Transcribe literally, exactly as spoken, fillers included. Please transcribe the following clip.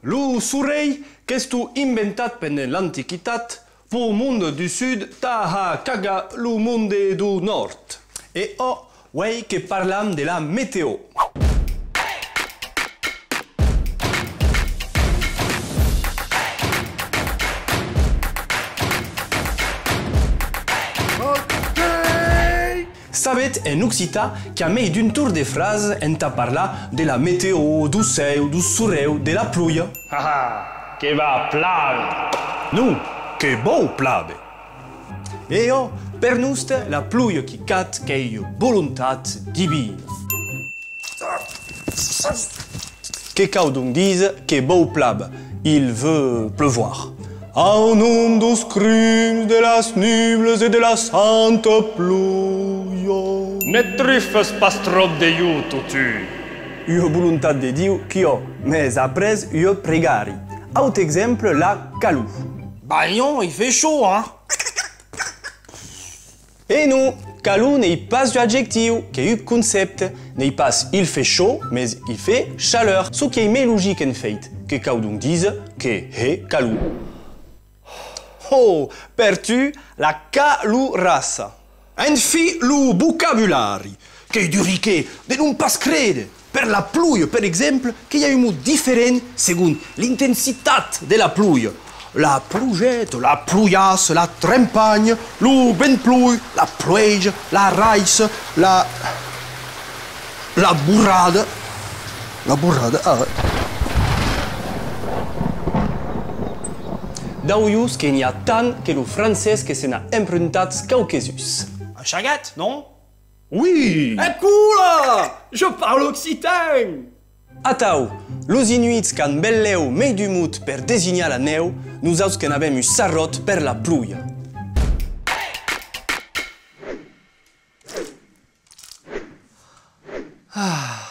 Lo sorelh qu'estó inventat pendent l'Antiquitat, pel monde du sud tà har cagar lo monde du nòrd. E ò, uei que parlam de la meteo. Sabetz, en occitan, qu'i a mei d'un torn de frasa entà parlar de la meteo, deu cèu, deu sorelh, de la ploja. Ha, ha, que va plaver! Non, que vòu plaver! E ò, per noste, la ploja qui cata qu'ei ua volontat divina. Que cau donc díser que vòu plaver, il veut pleuvoir. Au nom deus crims, de las niblas e de la santa ploja. Ne trufes pas tròp de jo, totun! Ua volontat de Diu, quiò, mes après ua pregària. Aute exemple, la calor. Bah non, il fait chaud, hein! E non, calor n'ei pas un adjectiu, qu'ei un concèpte. N'ei pas il fait chaud, mes il fait chaleur. Çò qui ei mei logic en fèit, que cau donc díser que hè calor. Oh, per tu, la calorassa! Enfin, lo vocabulari, qu'ei d'un riquer de non pas créder! Per la ploja, per exemple, que i a un mot diferent segon l'intensitat de la ploja. La plogeta, la plojassa, la trempanha, lo vent ploi, la ploeja, la raissa, la... la borrada. La borrada, ah. Daujós que n'i a tant que lo francés que se n'a empruntats quauques uns. Un chagat, non? Oui! Eccola! Je parle occitan! Atau, los Inuits qu'an benlèu mei d'un mot per designar la nèu, nosauts que n'avem un sarròt per la ploja. Ah.